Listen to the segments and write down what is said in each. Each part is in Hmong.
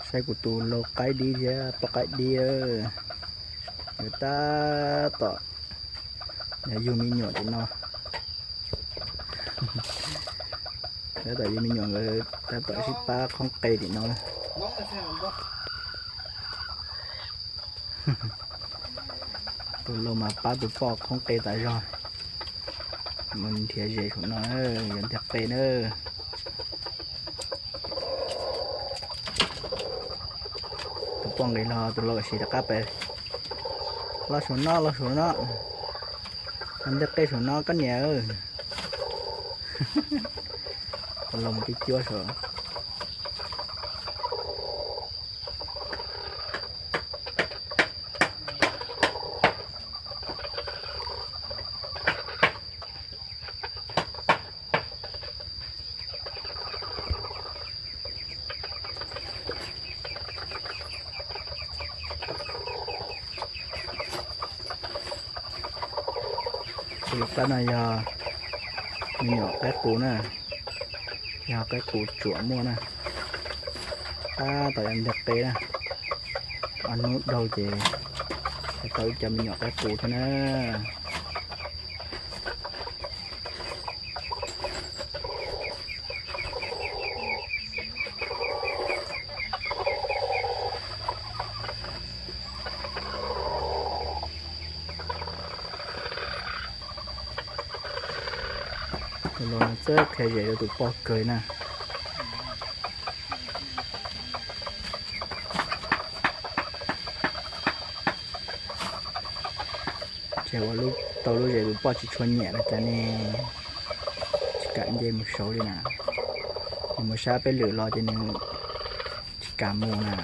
Saib kuv tus lau qaib dib thiab poj qaib dib, nkawd tab tom yug me nyuam tim no. Tab tom yug me nyuam, nkawd tab tom sib pab qhoob qe tim no. Tus lau mas pab tus poj qhoob qe tas zog. Mus nrhiav zes saum no, yuav nteg qe na. Tus poj nqis los tus lau sim rov qab pem. Los saum no, los saum no. Nteg qe saum no koj niam. Tus lau mus cuab cuab saum. Tus lau qaib no yog me nyuam qaib qus na, yog qaib qus tsuam muaj na. Tab tom yuav nteg qe na, ob hnub dhau ces tau ib co me nyuam qaib qus thiab na. Tus lau no txawj qhia zes rau tus poj kawg na. Ces ua tau lub zes tus poj tsis tshua nyiam los cas ne, tsis kam nce mus saud li na. Nws mus sab peb lwm los ces nws tsis kam mus na.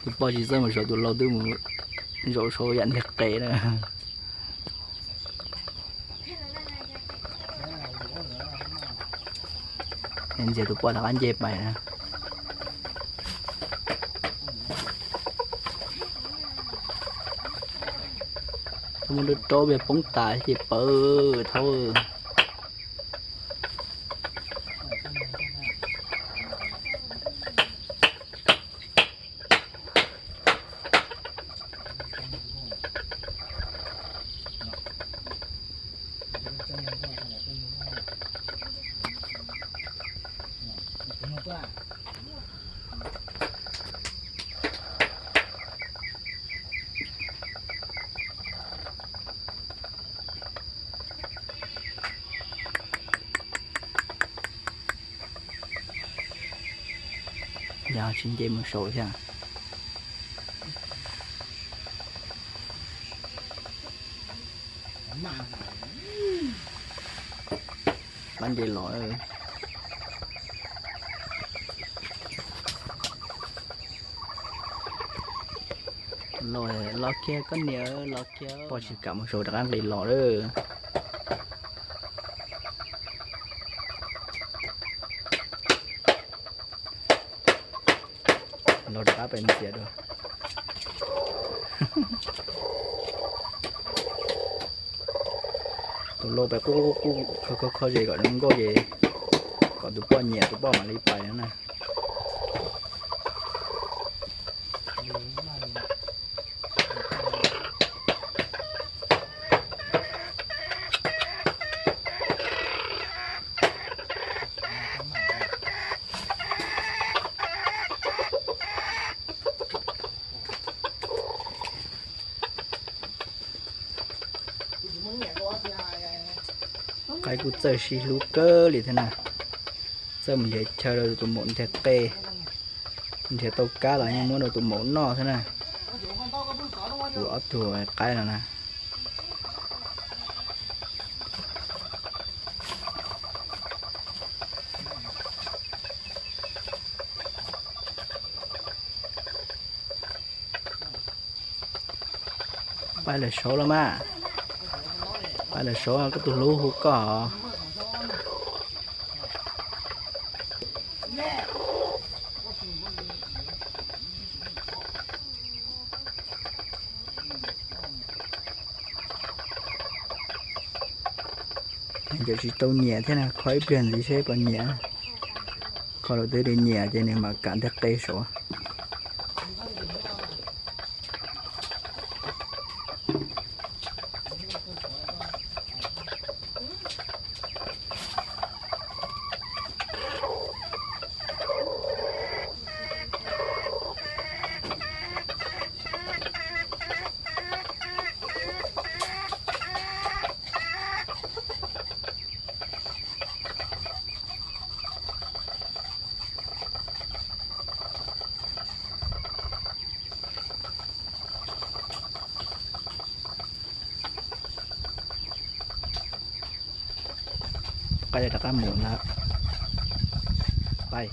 Tus poj tsis txawj mus saud, tus lau twb mus zaum saud yam nteg qe na. Ntxias tus poj rov qab nce pais na. Thaub muab rau rau poob tas ces pawv thaub. Yog tsis nce mus saud thiab. Pab nce los. Los, los kiag koj niam, los kiag. Poj tsis kam mus saud rov qab nqis los lawm. Los rov qab pem ntxias dua. Tus lau pem qub qub qub kho kho kho zes kom zoo nkauj ces kom tus poj nyiam tus poj mam li pais na. Qaib kuj txawj sib hlub kawg li thiab na. Txawj mus nrhiav chaw rau tus maum nteg qe. Nrhiav tau kab los yeej muab rau tus maum noj xwb na. Kuv ob tug qaib no na. Pab lawv saud los mas. Pab lawv saud koj tus hlub hu koj. Nws tsis tau nyiam thiab na, kho ib pliag ntxiv seb puas nyiam. Kho lawm twb nyiam ces nws mam kam nteg qe saud. Qaib rov qab mus na. Qaib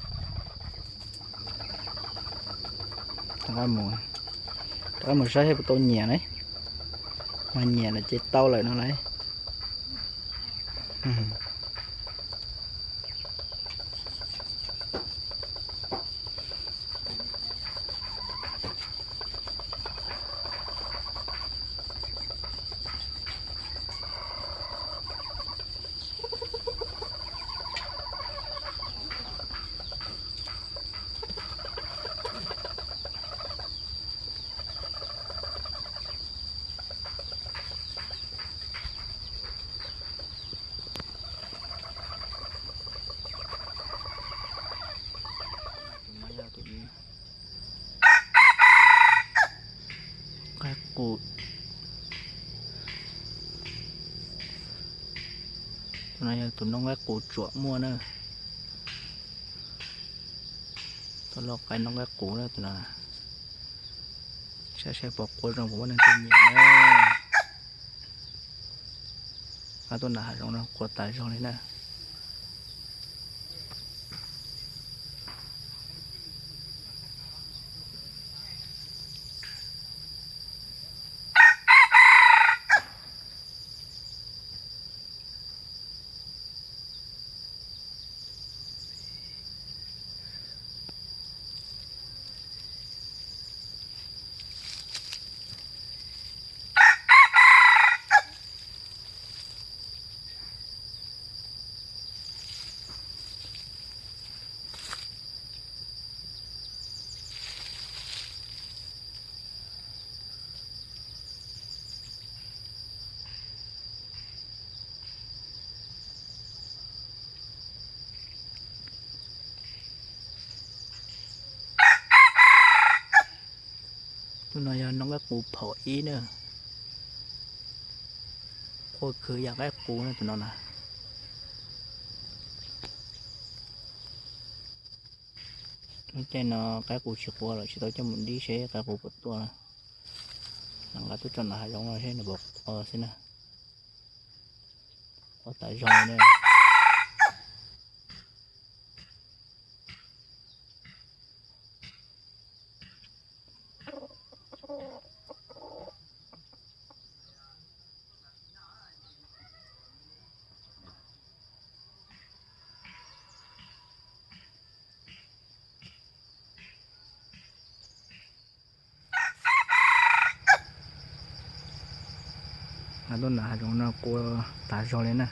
rov qab mus, rov qab mus saib seb puas tau nyiam ne. Mas nyiam lawm ces tau lawm no lauj. Qaib qus. Tus no yog tus noob qaib qus tsuam muaj na. Tus loj qaib noob qaib qus na tus no. Saib saib puas qua zoo puas muaj neeg twg nyiam na. Qab tuaj nram hav zoov no qua tas zog li na. Tus no yog noob qaib qus phaum ib na. Qua khwv yam qaib qus na tus no na. Lub caij no qaib qus tsis qua lawm, tsis tau coj mus dib seb qaib qus puas tuaj. Nqa tuaj tso nram hav zoov no seb nws puas qua xwb na. Qua tas zog li na. Tuaj nram hav zoov no qua tas zog li na.